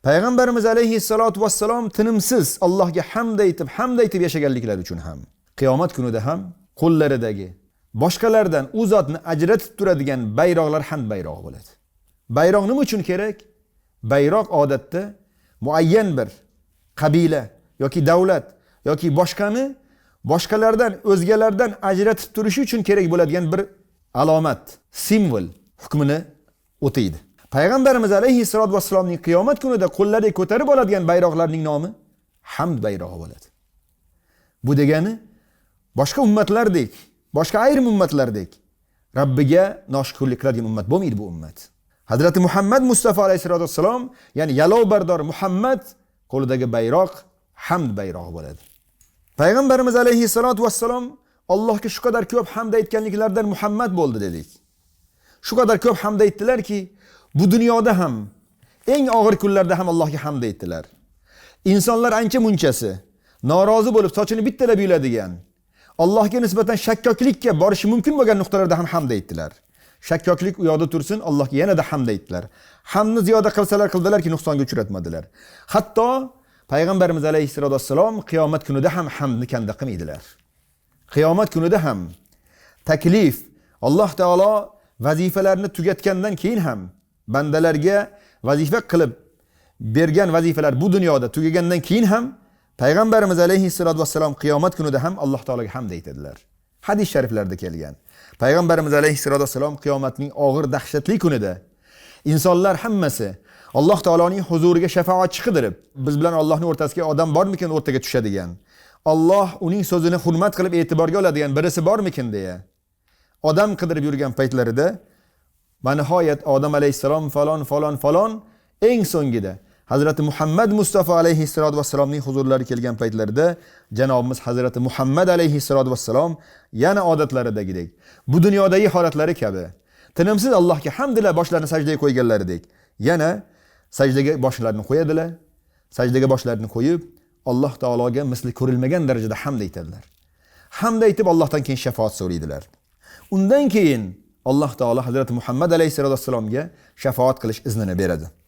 Payg'ambarimiz alayhissalotu vassalom tinimsiz Allohga hamd aytib, hamd aytib yashaganliklari uchun ham qiyomat kunida ham qo'llaridagi boshqalardan u zotni ajratib turadigan bayroqlar hamd bayrog'i bo'ladi. Bayroq nima uchun kerak? Bayroq odatda muayyan bir qabila yoki davlat yoki boshqani boshqalardan, o'zgalardan ajratib turishi uchun kerak bo'ladigan bir alomat, simvol hukmini o'taydi. Payg'ambarimiz alayhissalotu vassalomning qiyomat kunida qo'llariga ko'tarib oladigan bayroqlarning nomi hamd bayrog'i bo'ladi. Bu degani boshqa ummatlardek, boshqa ayrim ummatlardek Rabbiga noshukrlik qiladigan ummat bo'lmaydi bu ummat. Hazrati Muhammad Mustafa alayhissalotu vassalom, ya'ni yalovbardor Muhammad qo'lidagi bayroq hamd bayrog'i bo'ladi. Payg'ambarimiz alayhissalotu vassalom Allohga shu qadar ko'p hamd aytganliklaridan Muhammad bo'ldi dedik. Shu qadar ko'p hamd aytdilarki, bu dunyoda ham eng og'ir kunlarda ham Allohga hamd aytdilar. Insonlar ancha munchasi norozi bo'lib sochini bittalab yuladigan, Allohga nisbatan shakkoklikka borishi mumkin bo'lgan nuqtalarda ham hamd aytdilar. Shakkoklik u yoqda tursin, Allohga yanada hamd aytdilar. Hamdni ziyoda qilsalar qildilarki, nuqsonga uchratmadilar. Hatto Payg'ambarimiz alayhissalotu vassalom qiyomat kunida ham hamdni kanda qilmaydilar. Qiyomat kunida ham taklif, Alloh taolo vazifalarni tugatgandan keyin ham bandalarga vazifa qilib bergan vazifalar bu dunyoda tugagandan keyin ham Payg'ambarimiz alayhissalotu vassalom qiyomat kunida ham Alloh taologa hamd aytadilar. Hadis shariflarda kelgan. Payg'ambarimiz alayhissalotu vassalom qiyomatning og'ir dahshatli kunida insonlar hammasi Alloh taoloning huzuriga shafaatchi qidirib, biz bilan Allohning o'rtasiga odam bormikin o'rtaga tushadigan, Alloh uning so'zini hurmat qilib e'tiborga oladigan birisi bormikin deya odam qidirib yurgan paytlarida va nihoyat Odam alayhissalom falon falon falon eng so'ngida Hazrati Muhammad Mustafa alayhissalotu vassalomning huzurlari kelgan paytlarida janobimiz Hazrati Muhammad alayhissalotu vassalom yana odatlaridagidek, bu dunyodagi holatlari kabi tinimsiz Allohga hamd ila boshlarini sajdaga qo'yganlaridek yana sajdaga boshlarini qo'yadilar. Sajdaga boshlarini qo'yib Alloh taologa misli ko'rilmagan darajada hamd aytadilar. Hamd aytib Allohdan keyin shafaat so'raydilar. Undan keyin Alloh taolo Hazrati Muhammad alayhissalotu vassalomga shafaat qilish iznini beradi.